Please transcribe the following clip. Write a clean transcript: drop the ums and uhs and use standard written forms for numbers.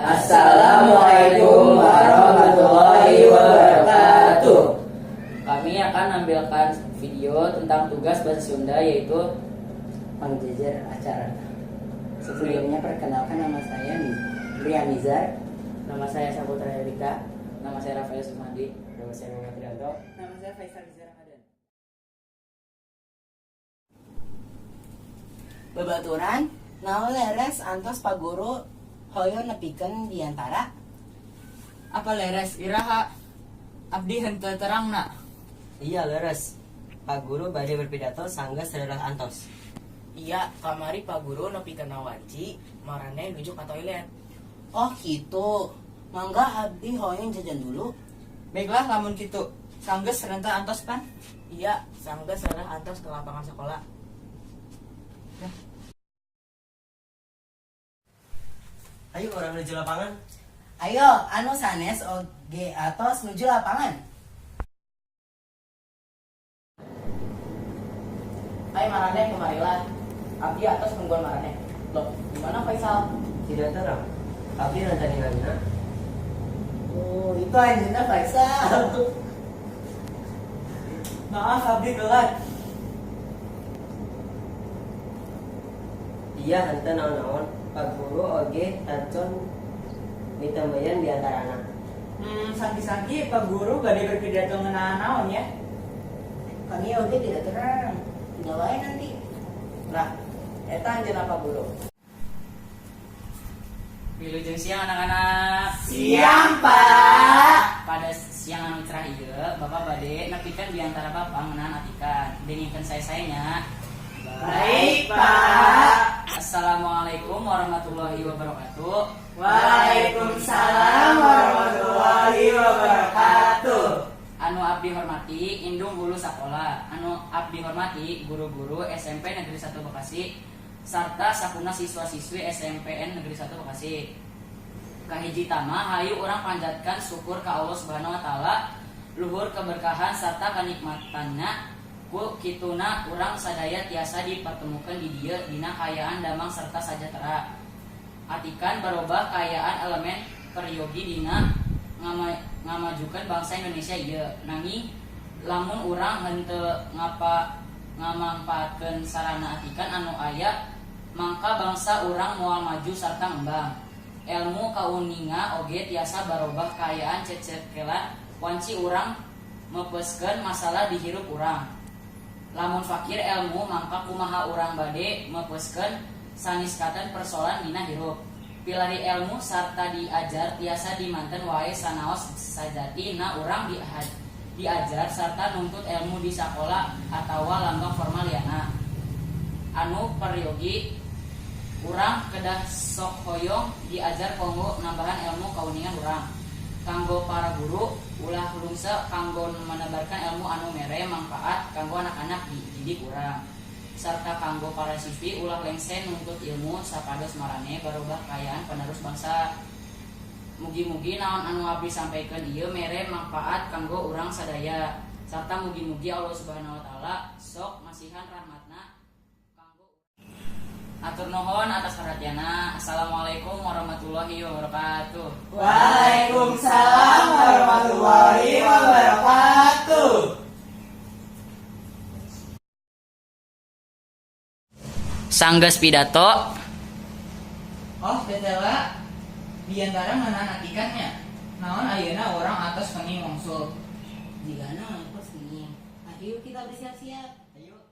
Assalamualaikum warahmatullahi wabarakatuh. Kami akan menampilkan video tentang tugas bahasa Sunda, yaitu Pangjejer acara. Sebelumnya, perkenalkan, nama saya Rian Nizar. Nama saya Saputra Erika, nama saya Rafael Sumandi, Nama saya Muhammad Rianto. Nama saya Faisal Rizal Ramadan. Babaturan, naon leres antos Pak Guru hoyong nepikeun biantara? Apa leres, iraha? Abdi henteu terangna. Iya, leres. Pak Guru bade berpidato sanggeus rereh antos. Iya, kamari Pak Guru nepikeun wanci, maraneh nuju ka toilet. Oh, gitu. Mangga, abdi hoyong jajan dulu. Baiklah lamun kitu. Sanggeus rereh antos pan? Iya, sanggeus rereh antos ke lapangan sekolah. Ayo urang menuju lapangan. Ayo, anu sanes oge atos nuju lapangan. Ayo maraneh kemarilah. Abdi atos nungguan maraneh. Loh, di mana Faisal? Tidak terang. Abdi rada ningalina. Oh, itu anjeunna Faisal. Maaf, abdi telat. Iya, henteu naon-naon. Pak Guru oge tacan mitembeyan biantarana. Sangki-sangki Pak Guru bade berpidato ngeunaan naon ya? Kami oge tidak terang. Tidak wae nanti. Nah, eta anjeunna Pak Guru. Wilujeng siang, anak-anak. Siang, Pak. Pada siang anu cerah ieu, Bapak bade nepikeun biantara Bapak ngeunaan atikan. Dengekeun sae-sae nya. Baik, Pak. Assalamualaikum warahmatullahi wabarakatuh. Waalaikumsalam warahmatullahi wabarakatuh. Anu abdi hormati indung hulu sakola, anu abdi hormati guru-guru SMP Negeri 1 Bekasi sarta sakumna siswa-siswi SMPN Negeri 1 Bekasi. Kahiji tama, hayu urang panjatkan syukur ka Allah Subhanahu wa Taala luhur keberkahan serta kenikmatannya, ku kituna urang sadaya tiasa dipertemukan di dieu dina kaayaan damang serta sajahtera. Atikan barobah kaayaan elemen peryogi dina ngamajukan bangsa Indonesia ieu, nanging lamun urang henteu ngapa ngamangpaatkeun sarana atikan anu aya, mangka bangsa urang moal maju sarta ngembang. Elmu kauninga oge tiasa barobah kaayaan cecekelan wanci urang mepeuskeun masalah di hirup urang. Lamun fakir elmu, mangka kumaha urang bade mepeuskeun saniskaten persoalan dina hirup? Pilari elmu sarta diajar tiasa dimanten wae sanaos sajatina urang diajar sarta nuntut elmu di sakola atawa lambang formal liana. Anu peryogi, urang kedah sok hoyong diajar kanggo nambahan elmu kauningan urang. Kanggo para guru, ulah lungse kanggo menebarkan elmu anu mere manfaat kanggo anak-anak didik urang, sarta kanggo para siswi, ulah lengse nuntut ilmu sapados maraneh barobah kaayaan penerus bangsa. Mugi-mugi naon anu abdi sampaikan ieu mere manfaat kanggo urang sadaya, sarta mugi-mugi Allah Subhanahu wa Taala sok masihan rahmatna kanggo. Atur nuhun atas perhatianna. Assalamualaikum warahmatullahi wabarakatuh. Waalaikumsalam warahmatullahi wabarakatuh. Sanggeus pidato. Oh, tetela biantara ngeunaan atikan nya. Naon ayeuna urang atos kenging wangsul. Jigana atos nih. Ayo kita bersiap-siap. Ayo.